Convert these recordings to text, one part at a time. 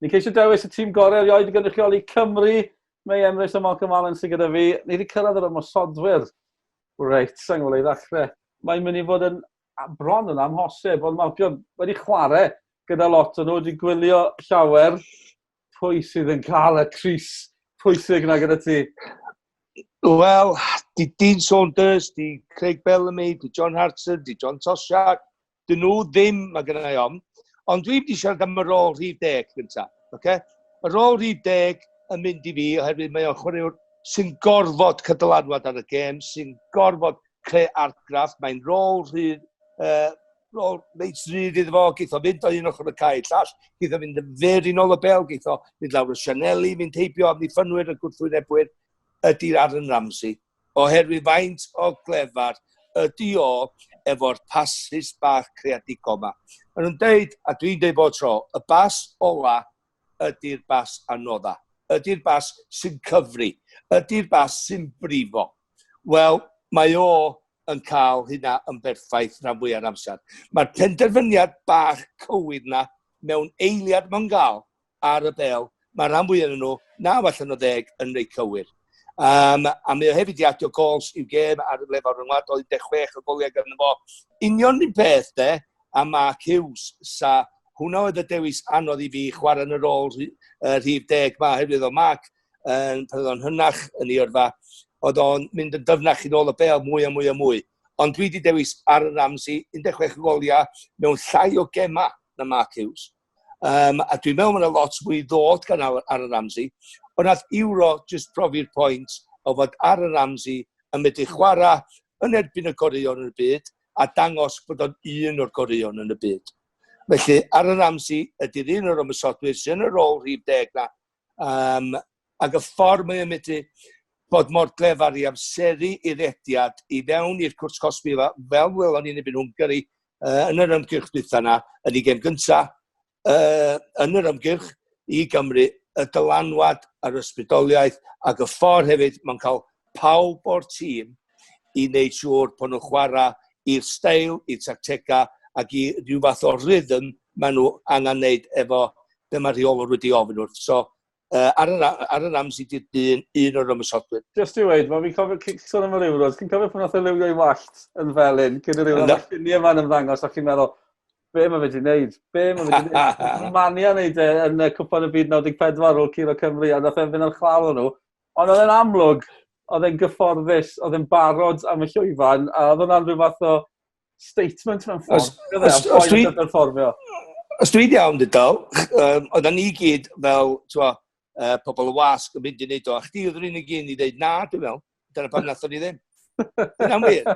Ni'n ceisio dewis y tîm gorau erioed i gynrychioli Cymru. Mae Emrys a Malcolm Allen sydd gyda fi. Ni wedi cyrraedd yr ymosodwyr. Reit, sa'n gwybod i ddechrau. Mae'n mynd i fod yn bron yn amhosib, ond Malcolm wedi chwarae gyda lot o nhw, wedi gwylio llawer. Pwy sydd yn cael y crys pwysig na gyda ti? Wel, di Dean Saunders, di Craig Bellamy, di John Hartson, di John Toshack, dyn nhw ddim, mae gennau ofn. Ond dwi'n mynd i siarad am y rôl rhif deg gyntaf. Okay? Y rôl rhif deg yn mynd i fi oherwydd mae o'n chwaraewr sy'n gorfod cydylanwad ar y gêm, sy'n gorfod creu argraff, mae'n rôl rhydd, rôl reit rhydd iddo fo, geith o fynd o un ochr y cae llall, geith o fynd yn fyr i nôl y bel, geith o fynd lawr y sianeli, mynd heibio amddiffynwyr y gwrthwynebwyr, ydy'r Aaron Ramsey. Oherwydd faint o glefar ydy o efo'r pasys bach creadigol ma. Maen nhw'n deud, a dwi'n deud bob tro, y bas ola ydy'r bas anodda. Ydy'r bas sy'n cyfri. Ydy'r bas sy'n brifo. Wel, mae o yn cael hynna yn berffaith rhan fwyaf o'r amser. Mae'r penderfyniad bach cywir na mewn eiliad mae'n gael ar y bel, mae rhan fwyaf yn nhw, 9 allan o 10, yn reit cywir. A mae o hefyd i adio gols i'w gêm ar y lefel ryngwladol, 16 o goliau ganddo fo. Union un peth, de, a Mark Hughes, sa hwnna oedd y dewis anodd i fi chwarae yn y rôl rhif deg ma, oherwydd o Mark yn, pan oedd o'n hynach yn ei yrfa, oedd o'n mynd yn dyfnach i nôl y bel mwy a mwy a mwy. Ond dwi wedi dewis Aaron Ramsey, 16 o goliau mewn llai o gema na Mark Hughes. A dwi'n meddwl mae yna lot mwy i ddod gan Aaron Ramsey. Ond nath Euro just profi'r pwynt o fod Aaron Ramsey yn medru chwarae yn erbyn y goreuon yn y byd a dangos bod o'n un o'r goreuon yn y byd. Felly, Aaron Ramsey ydy'r un o'r ymosodwyr sy'n yn y rôl rhif deg na. Ac y ffordd mae o'n medru bod mor glefar i amseru i rediad i fewn i'r cwrt cosbi fel welon ni'n erbyn Hwngari yn yr ymgyrch dwytha na, yn ei gêm gynta yn yr ymgyrch i Gymru, y dylanwad a'r ysbrydoliaeth ac y ffordd hefyd mae'n cael pawb o'r tîm i wneud siŵr bod nhw'n chwarae i'r steil, i'r tactegau ac i ryw fath o rhythm maen nhw angen wneud efo be mae'r rheolwr wedi ofyn wrth. So, Aaron Ramsey di'r dyn, un o'r ymosodwyr. Just i weud, mae fi'n cofio, chi'n sôn am yr Euros, chi'n cofio pan nath e liwio i wallt yn felyn, cyn yr Euros, no. lluniau yma'n ymddangos, a chi'n meddwl, be mae fe wedi wneud? Be mae fe wedi wneud? Romania wneud e yn y Cwpan y Byd 94 ar ôl curo Cymru, a nath e'n fynd ar chwal o nhw. Ond oedd e'n amlwg, oedd e'n gyfforddus, oedd e'n barod am y llwyfan, a oedd hwnna'n rhyw fath o statement mewn ffordd. Os, os, os, os dwi'n iawn, dydol, oedden ni gyd fel, twa, pobl y wasg yn mynd i wneud o, a chdi oedd yr unig un i ddeud na, dwi'n meddwl. Dyna pam nathon ni ddim. Dyna'n wir?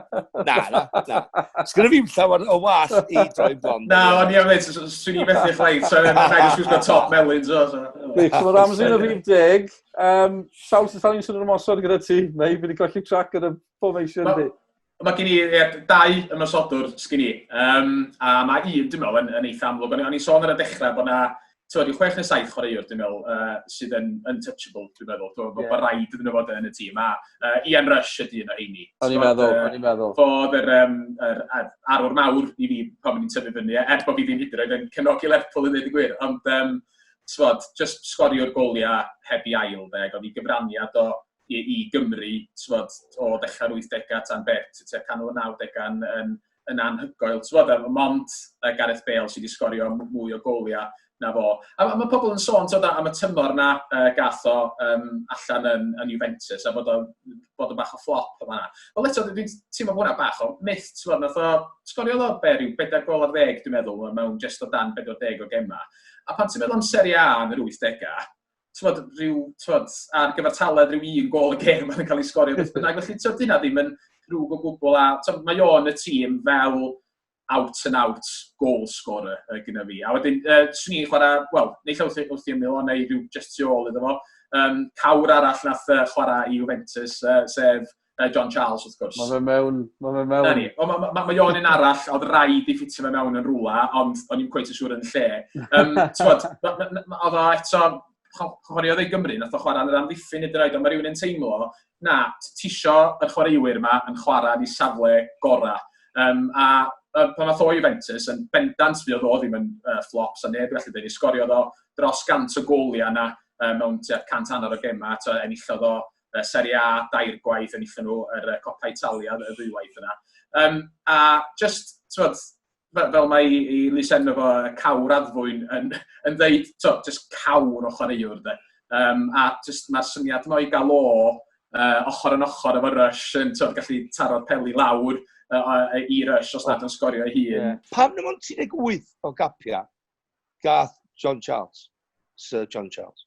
Na, na, na. Sgynna fi'm llawer o wallt i droi blond. Na, o'n i am ddweud, swn i methu chwaith, so rhaid i wisgo top melyn. So, so. Gwych, so mae Ramsey yn y rhif deg. Sawl sy'n sawl un sy'n ymosod gyda ti? Neu, fi wedi colli track gyda formation di. Mae gen i ie, dau ymosodwr sgyn i. A mae un, dwi'n meddwl, yn eitha amlwg. O'n i'n sôn ar y dechrau bod na, ti'n gwybod, 6 neu 7 chwaraewr, dwi'n meddwl, sydd yn untouchable, dwi'n meddwl. Dwi'n meddwl, yeah. Bod rhaid iddyn nhw fod yn y tîm. A Ian Rush ydy un o heini. O'n i'n meddwl, o'n i'n meddwl. Fod yr, yr arwr mawr i fi pan o'n i'n tyfu fyny, er bod fi ddim hyd yn oed yn cefnogi Lerpwl i ddweud y gwir. Ond, t'mod, just sgorio'r goliau heb i ail, de, ac oedd ei gyfraniad o i, i Gymru, t'mod, o ddechrau'r 80au tan beth, tua canol y 90au yn anhygoel. T'mod, a mond Gareth Bale sydd wedi sgorio mwy o goliau na fo. A mae pobl yn sôn, t'mod, am y tymor na gath o allan yn Juventus, a bod o bach o flop yma. Wel eto, dwi'n teimlo bod hwnna bach o myth, t'mod, nath o sgorio o be, rhyw 4 gol ar ddeg, dwi'n meddwl, mewn just o dan 40 o gemau. A pan ti'n meddwl am Serie A yn yr 80au, t'mod, rhyw, t'mod, ar gyfartaledd rhyw un gol y gêm yn cael ei sgorio beth bynnag. Felly, t'mod, dyna ddim yn drwg o gwbl. A t'mod, mae o yn y tîm fel out and out goal scorer gyda fi. A wedyn, swn i'n chwarae, wel, neu wrth i ymyl o, neu rhyw just tu ôl iddo fo. Cawr arall nath chwarae i Juventus, sef John Charles, wrth gwrs. Mae fe mewn, mae fe mewn. Na ni. O, mae o'n un arall, oedd rhaid i ffitio fe mewn yn rwla, ond o'n i'n cweit yn siŵr yn lle. T'mod, oedd o eto, chwaraeodd ei Gymru, nath o chwarae yn yr amddiffyn hyd yn oed, ond mae rhywun yn teimlo, na, tisio y chwaraewyr yma yn chwarae yn ei safle gorau. A pan nath o Juventus, yn bendant fuodd o ddim yn flop, sa neb yn gallu dweud, sgoriodd o dros 100 o goliau yna mewn tua 150 o gemau, to, enillodd o Serie A dair gwaith, enillon nhw yr Coppa Italia y ddwywaith yna. A just, t'mod, fel mae i lysenw fo, y cawr addfwyn yn ddeud, to, just cawr o chwaraewr, de. A just mae'r syniad yma i gael o ochr yn ochr efo Rush yn, t'mod, gallu taro'r peli lawr i Rush os nad yn sgorio ei hun. Pam ddim ond 38 o gapia gath John Charles, Sir John Charles?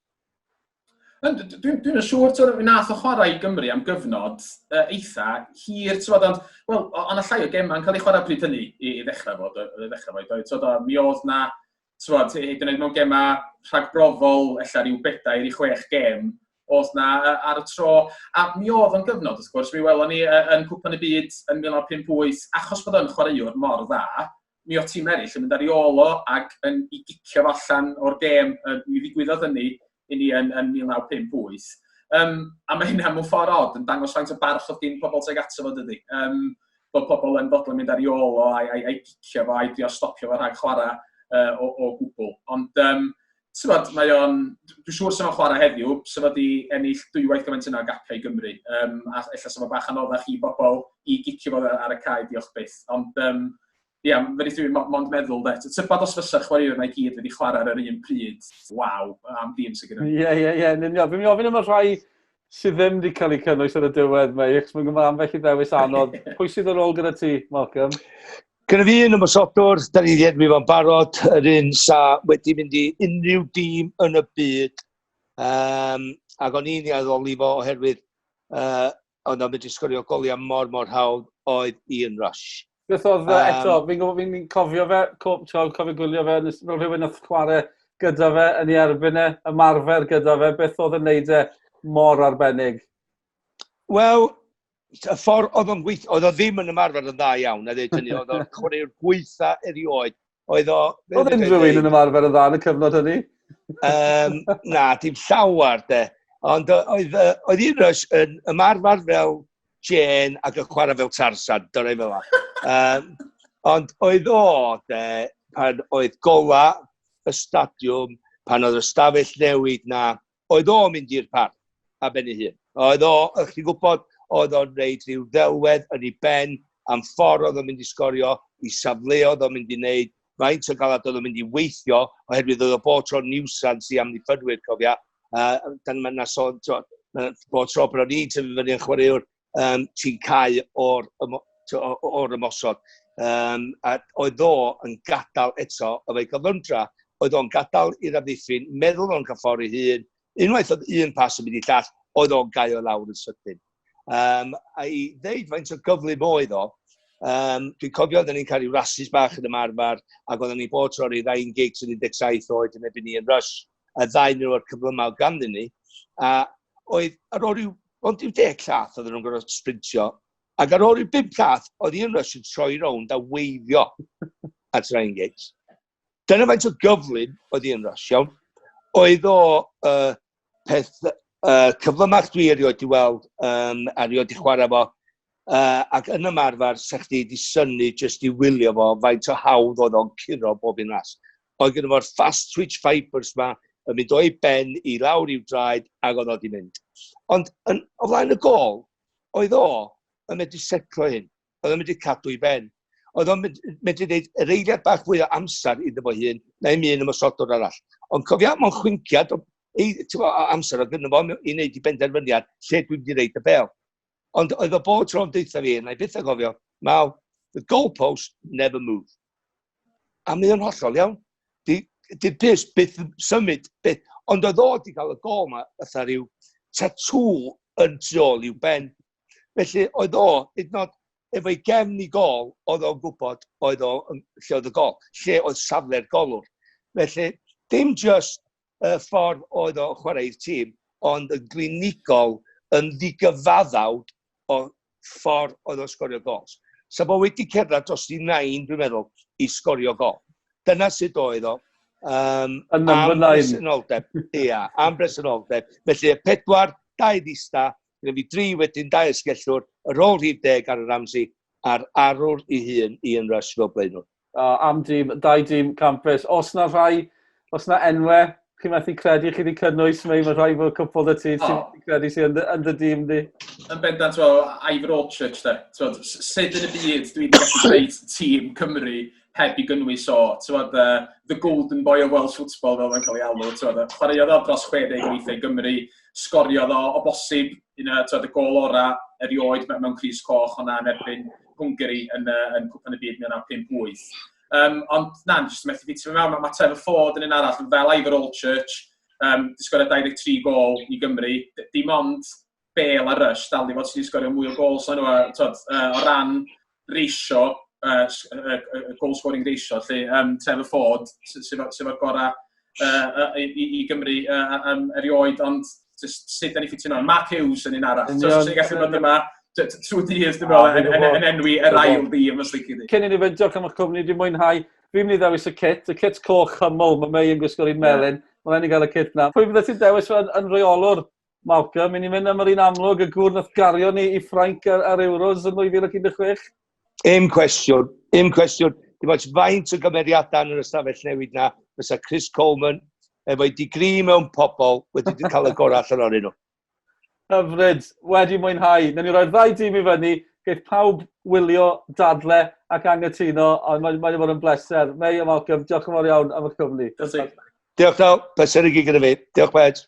Dwi'n yn siŵr, ti'n mi nath o chwarae i Gymru am gyfnod eitha hir, ti'n ond, wel, ond y llai o gemau'n cael ei chwarae pryd hynny i ddechrau fo, i ddechrau fo, doedd, ti'n mi oedd na, ti'n hyd yn oed mewn gemau rhagbrofol, ella rhyw 4 i 6 gem, oedd na ar y tro, a mi oedd o'n gyfnod, wrth gwrs, mi welon ni yn Cwpan y Byd yn 1958, achos bod o'n chwaraewr mor dda, mi oedd tîm eraill yn mynd ar ei ôl o ac yn i gicio fo allan o'r gêm. Mi ddigwyddodd hynny i ni yn 1958. A mae hynna mewn ffordd od yn dangos faint o barch oedd gen pobl tuag ato fo, dydy. Bod pobl yn fodlon mynd ar ei ôl o a'i gicio fo, a'i drio stopio fo rhag chwarae o gwbl. Ond, ti'n bod, mae o'n... Dwi'n siŵr sy'n o'n chwarae heddiw, sy'n fod i ennill dwywaith gymaint yna o gapau i Gymru. A ella sy'n fo bach anoddach i bobl i gicio fo ar y cae, diolch byth. Ond, ia, fe wnaeth fi mond meddwl, de. Tybad os fysa'r chwaraewyr yna i gyd wedi chwarae ar yr un pryd, waw, am dîm sydd gyda ni. Ie, yn union. Fi'n mynd i ofyn am y rhai sydd ddim wedi cael eu cynnwys ar y diwedd, mei, achos mae'n gwybod ambell i ddewis anodd. Pwy sydd ar ôl gyda ti, Malcolm? Gyda fi un ymosodwr, da ni wedi enwi fo'n barod, yr un sa wedi mynd i unrhyw dîm yn y byd. Ac o'n i'n ei addoli fo oherwydd oedd o'n mynd i sgorio goliau mor, mor hawdd, oedd Ian Rush. Beth oedd eto, fi'n gwybod, fi'n cofio fe, cofio gwylio fe, fel rhywun nath chwarae gyda fe yn ei erbyn e, ymarfer gyda fe, beth oedd yn neud e mor arbennig? Wel, y ffordd oedd o'n gweithio, oedd o ddim yn ymarfer yn dda iawn, a dweud hynny, oedd o'n chwaraewr gweitha erioed. Oedd o... Oedd unrhyw un yn ymarfer yn dda yn y cyfnod hynny? Na, dim llawer, de. Ond oedd Ian Rush yn ymarfer fel Jane ac yn chwarae fel Tarzan, dyna fel la. Ond oedd o, de, pan oedd gola y stadiwm, pan oedd y stafell newid na, oedd o'n mynd i'r parc a ben ei hun. Oedd o, ych chi'n gwybod, oedd o'n reid rhyw ddelwedd yn ei ben am ffordd oedd o'n mynd i sgorio, i safleoedd o'n mynd i wneud, faint o galad oedd o'n mynd i weithio, oherwydd oedd o bob tro niwsans i amddiffynwyr, cofia. Dan mae yna sôn, bob tro bod o'n i'n tyfu fyny yn chwaraewr, ti'n cau o'r ymosod. A oedd o yn gadael eto, efo'i gyflymdra, oedd o'n gadael i'r amddiffyn, meddwl o'n cael ffordd ei hun. Unwaith oedd un pas yn mynd i llall, oedd o'n gau o lawr yn sydyn. A i ddeud faint o gyflym oedd o, dwi'n cofio oedden ni'n cael rhyw rasis bach yn ymarfer, ac oedden ni bod tro rhyw Ryan Giggs yn 17 oed yn erbyn Ian Rush, a ddau nhw o'r cyflymau ganddyn ni. A oedd ar ôl rhyw, ond rhyw 10 llath oedden nhw'n gorfod sprintio, ac ar ôl rhyw 5 llath, oedd Ian Rush yn troi rownd a weifio at Ryan Giggs. Dyna faint o gyflym oedd Ian Rush, iawn. Oedd o peth cyflymach dwi erioed di weld a erioed di chwarae fo. Ac yn ymarfer, sa chdi di synnu jyst i wylio fo faint o hawdd oedd o'n curo bob un ras. Oedd gyda fo'r fast twitch fibres ma yn mynd o'i ben i lawr i'w draed ac oedd o di mynd. Ond o flaen y gôl, oedd o yn medru setlo hyn. Oedd o'n medru cadw i ben. Oedd o'n medru gwneud yr eiliad bach fwy o amser iddo fo hun na i'm un ymosodwr arall. Ond cofia, mae'n chwinciad o amser oedd gynno fo i wneud i benderfyniad lle dwi'n mynd i reid y bel. Ond oedd o bob tro'n deutha fi, na i byth a gofio, Mal, the goalpost never move. A mae o'n hollol iawn. Di'r pys byth yn symud, byth. Ond oedd o wedi cael y gol ma, fatha rhyw tatŵ yn tu ôl i'w ben. Felly oedd o, hyd yn oed efo'i gefn i gol, oedd o'n gwybod oedd o, lle oedd y gol, lle oedd safle'r golwr. Felly, dim just y ffordd oedd o chwarae i'r tîm, ond yn glinigol, yn ddigyfaddawd o ffordd oedd o'n sgorio gols. Sa fo wedi cerdded dros i nain, dwi'n meddwl, i sgorio gol. Dyna sut oedd o. Y number am 9. Presenoldeb. Ia, am bresenoldeb. Felly, y pedwar, dau ddista, gyda fi dri wedyn, dau ysgellwr, yr ôl rhif 10 Aaron Ramsey. a'r arwr i hun, Ian Rush, fel blaenwr. Am dîm, dau dîm campus. Os na rhai, os na enwau, chi methu credu chi wedi cynnwys, mae rhai fod cwpl dy ti, ti'n methu credu sy'n yn dy dîm di. Yn bendant, wel, Ivor Allchurch, de. Twod, sut yn y byd dwi'n gallu dweud tîm Cymru heb i gynnwys o, twod, the golden boy of Welsh football, fel mae'n cael ei alw, twod, chwaraeodd o dros 68 i Gymru, sgoriodd o bosib, un o, twod, y gol ora erioed mewn crys coch o'na yn erbyn Hwngari yn Cwpan y Byd 1958. Ond na, jyst methu ffitio mewn. Mae Trevor Ford yn un arall, fel Ivor Allchurch, di sgorio 23 gol i Gymru. Dim ond Bale a Rush dal i fod sydd wedi sgorio mwy o gols na nhw, twod, o ran ratio, goal scoring ratio, lle Trevor Ford sydd efo'r gorau i Gymru erioed, ond just sut da ni ffitio mewn. Mark Hughes yn un arall. So, sy'n gallu bod yma trwy dydd, dwi'n meddwl, yn enwi yr ail dîm, os lici di. Cyn i ni fynd, diolch am eich cwmni, dwi'n mwynhau. Fi'n mynd i ddewis y kit coch hyml, mae Mei yn gwisgo'r un melyn. Mae'n rhaid i gael y kit na. Pwy fydde ti'n dewis yn reolwr, Malcolm? Mynd i mynd am yr un amlwg, y gŵr nath gario ni i Ffrainc ar Euros yn 2016? Im cwestiwn, im cwestiwn. Dim ots faint o gymeriadau yn yr ystafell newid na, fysa Chris Coleman efo'i digri mewn pobl wedi cael y gorau allan ohonyn nhw. Hyfryd, wedi mwynhau. Nawn ni roi'r ddau dîm i fyny, geith pawb wylio, dadle ac anghytuno, ond mae'n mae bod yn bleser. Mei a Malcolm, diolch yn fawr iawn am y cwmni. Diolch, Diolch, pleser i gyd gyda fi. Diolch, Ped.